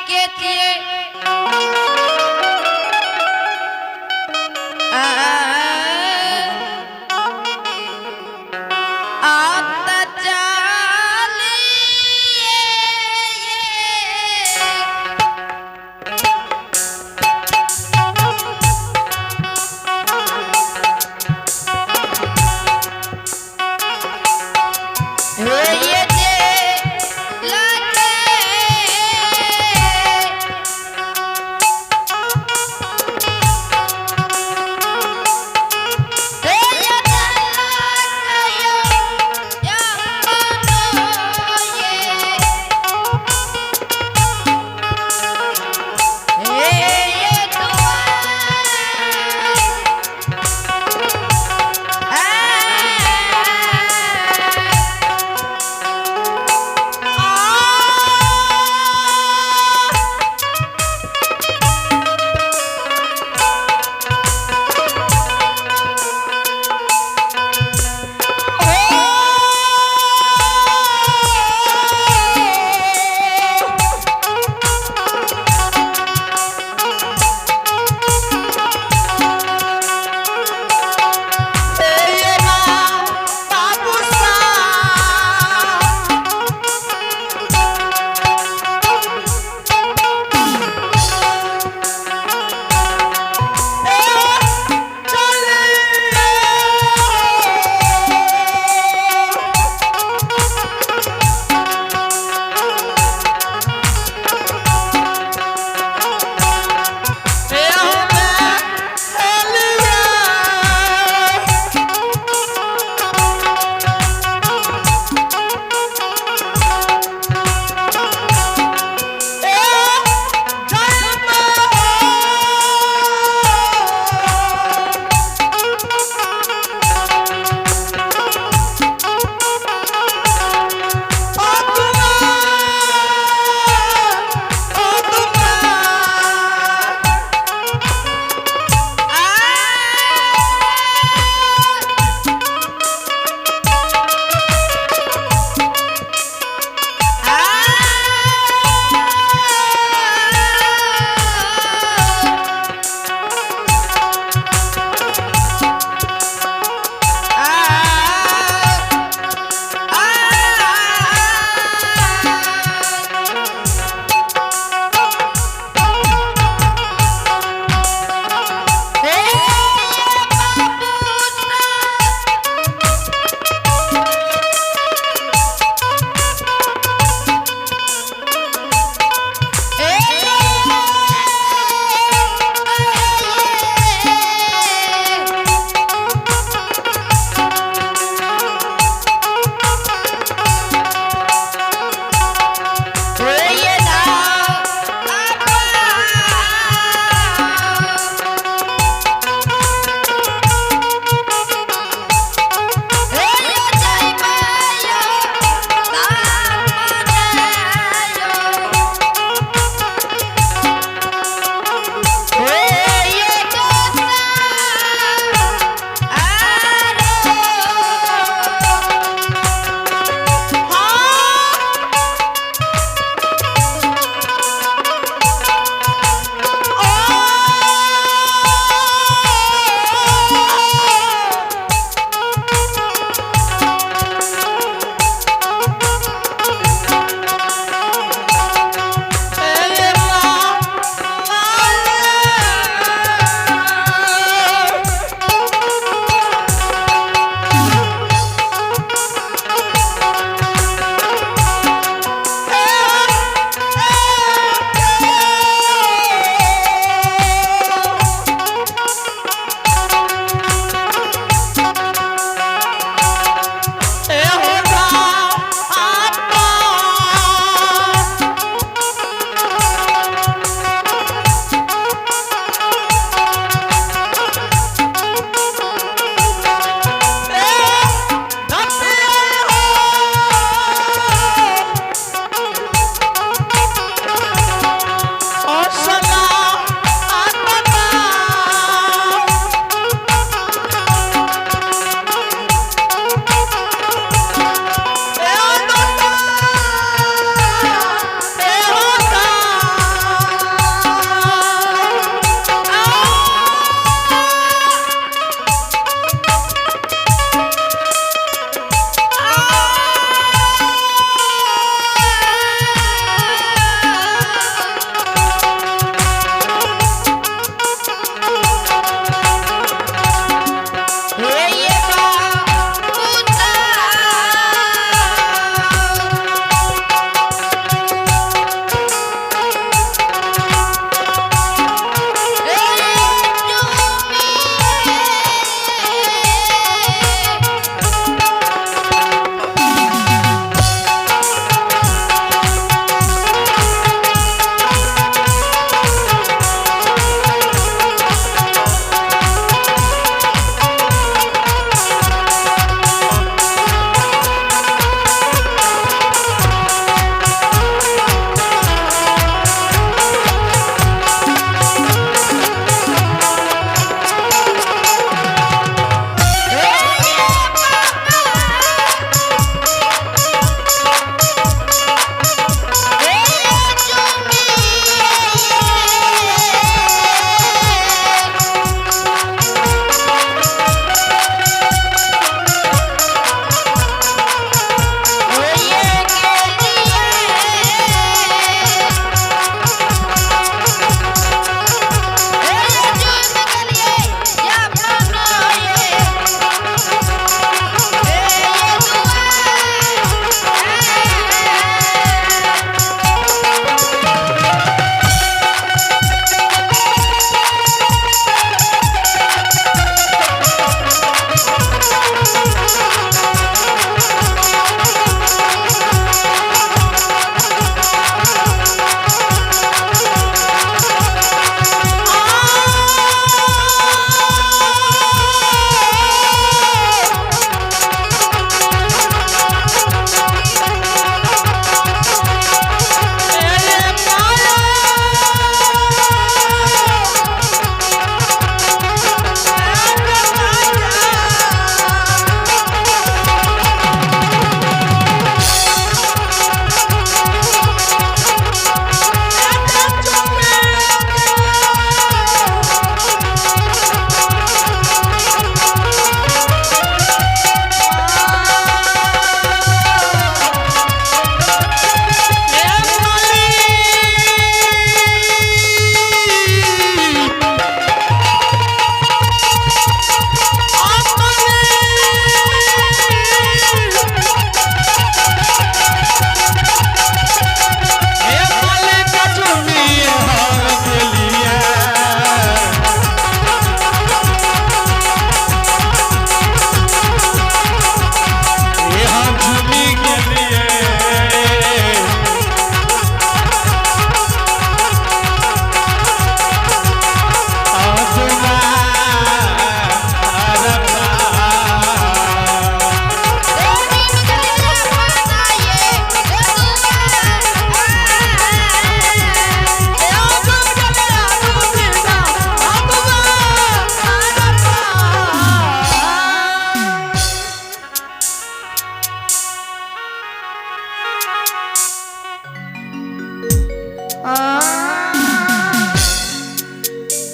के छियै। आ त चालिए। ये जे लगे।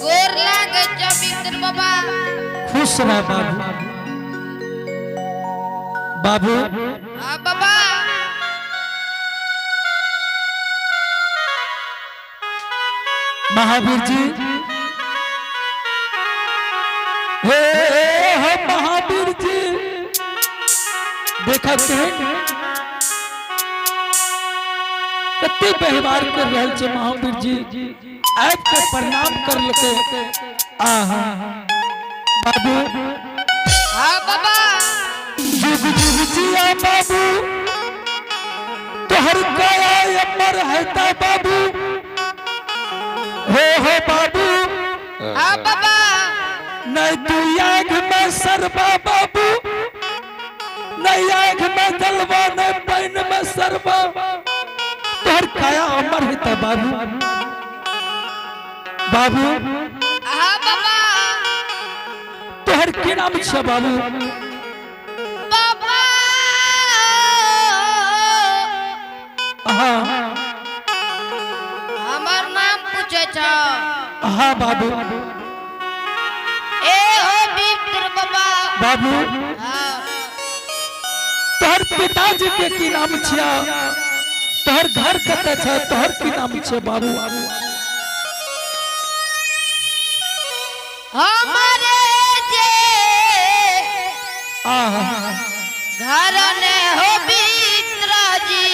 गोर लागे छो मित्र बाबा। खुश रह बाबू। बाबू। हाँ बाबा। महावीर जी, हे हे महावीर जी, देखा के कते व्यवहार कर रहल छे महावीर जी। आबि के प्रणाम कर लके। आहा बाबू। हाँ बाबा। जुग जुग जिया बाबू, तोहर काया अमर है बाबू। हो हो बाबू। हाँ बाबा। नहीं तू आग में सरबा बाबू, नहीं आग में जलवा, नहीं पैन में सरबा। तोहर काया अमर है बाबू। बाबू। हाँ बाबा। तोहर की नाम छे बाबू? बाबा। हाँ। हमार नाम पूछे छो? हाँ बाबू। ए हो मित्र बाबा। बाबू। हाँ। तोहर पिताजी के की नाम छिया? तोहर घर कतऽ छै? तोहर की नाम छै बाबू? हमारे जे आहा। घर ने हो मित्र जी,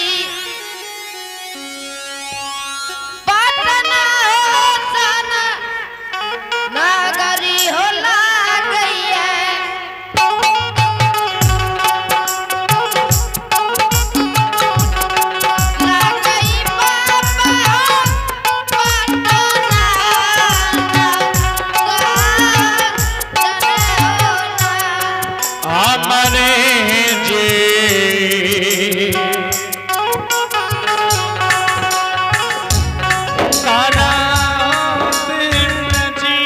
पटना हो सन नगरी हो गई है। लागई बाबा पटना नगर। हमारे जे तारा जी,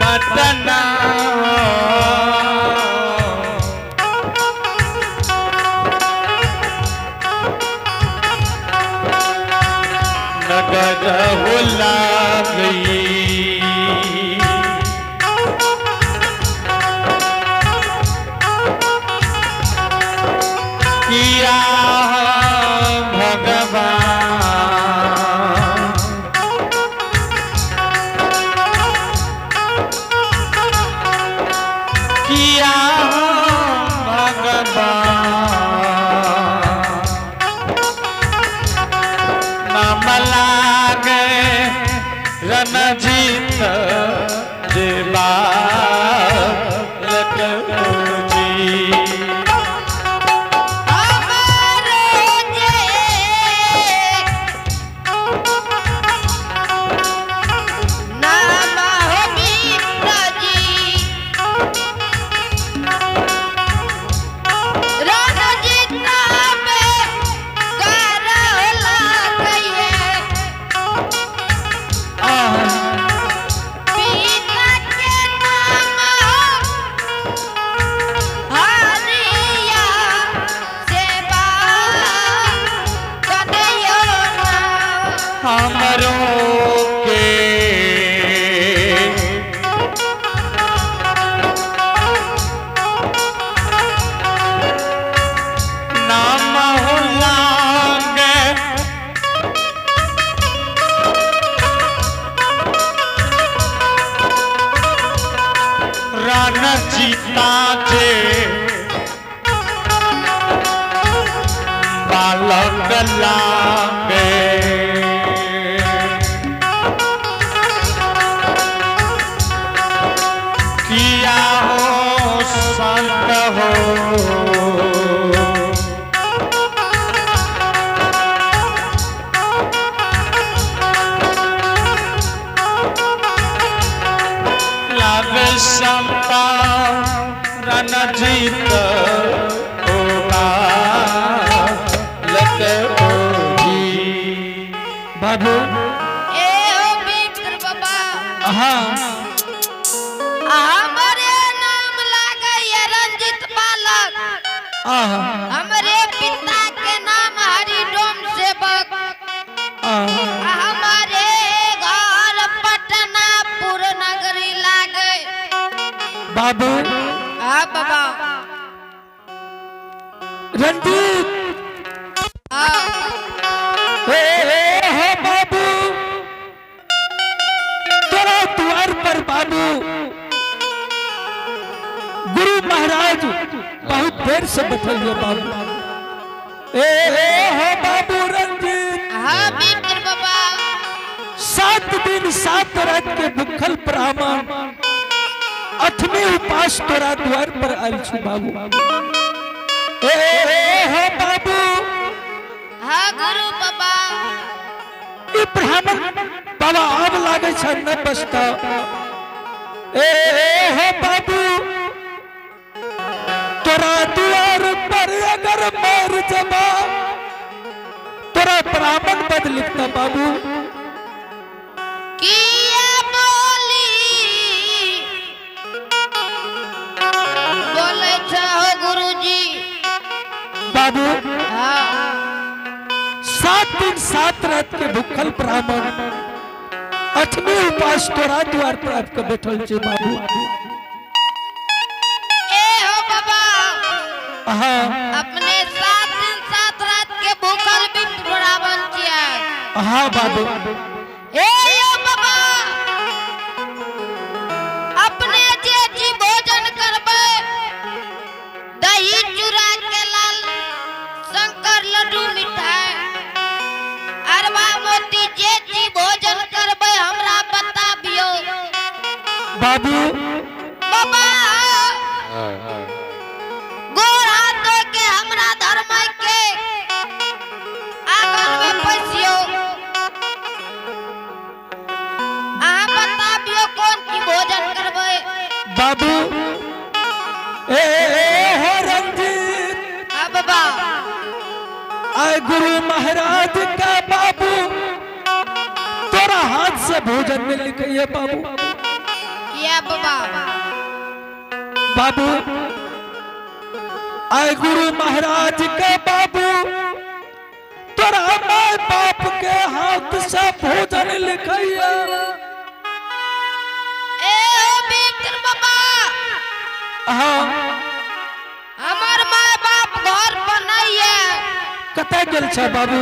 पटना नगर होला गई। किया भगवान किया भगवान नाम लागे रणजीत जे बालक जी। हमारे जे नाम हो मित्र जी, रणजीत में कर गई है। आहा। पिता के नाम हरिया सेवा कन्हैया नाम। हमरो के नाम हो लागे रणजीता जे बालक लागे। किया हो संत हो लागे संता रणजीत ओ बालक ओ जी। बाबू। ए हो मित्र बाबा। हाँ। हमारे नाम लागे रंजित बालक। आहा। हमरे पिता के नाम हरिडोम सेवक। आहा। आ हमारे घर पटनापुर नगरी लागे। बाबू। हाँ बाबा। रंजीत। हाँ। ए, ए, हो बाबू, तोरा द्वार पर बाबू गुरु महाराज बहुत देर से बैठल है बाबू। ए, ए, हो बाबू रंजीत। हाँ मित्र बाबा। 7 दिन 7 रात के भूखल ब्राह्मण अठवीं उपास तोरा द्वार पर आयल छु बाबू। ए, ए, हो बाबू। हाँ गुरु बाबा। ई ब्राह्मण बाबा आब लागे छ न बसता। ए, ए, हो बाबू, तोरा द्वार पर अगर मर जबा तोरा ब्राह्मण बद लिखता बाबू। किया बोली बोले छो गुरुजी? बाबू। हाँ। 7 दिन 7 रात के भूखल ब्राह्मण अठवीं उपास तोरा द्वार पर आबि के बैठल छै बाबू। ए हो बाबा। हाँ। अपने 7 दिन 7 रात के भूखल भी ब्राह्मण छियै। हाँ बाबू। ए यो बाबा, अपने जे जी भोजन करबै, दही चूड़ा के लाल शंकर लड्डू मिठाई अरबा मोती, जे जी भोजन करबै हमरा बताबियो। बाबू। बाबा, गोर हाथ धो के हमरा धर्म के आंगन में पैसियो। अहाँ बताबियो कोन की भोजन करबै। बाबू, ए, ए, हो रंजीत। हाँ बाबा। आए गुरु महाराज का बाबू तोरा हाथ से भोजन में लिखिए बाबू। किया बाबा? बाबू, आए गुरु महाराज के बाबू तोरा माय बाप के हाथ से भोजन लिखिए। ए हो मित्र बाबा। हाँ। हमर माय बाप घर पर नहीं है। कतऽ गेल छै बाबू?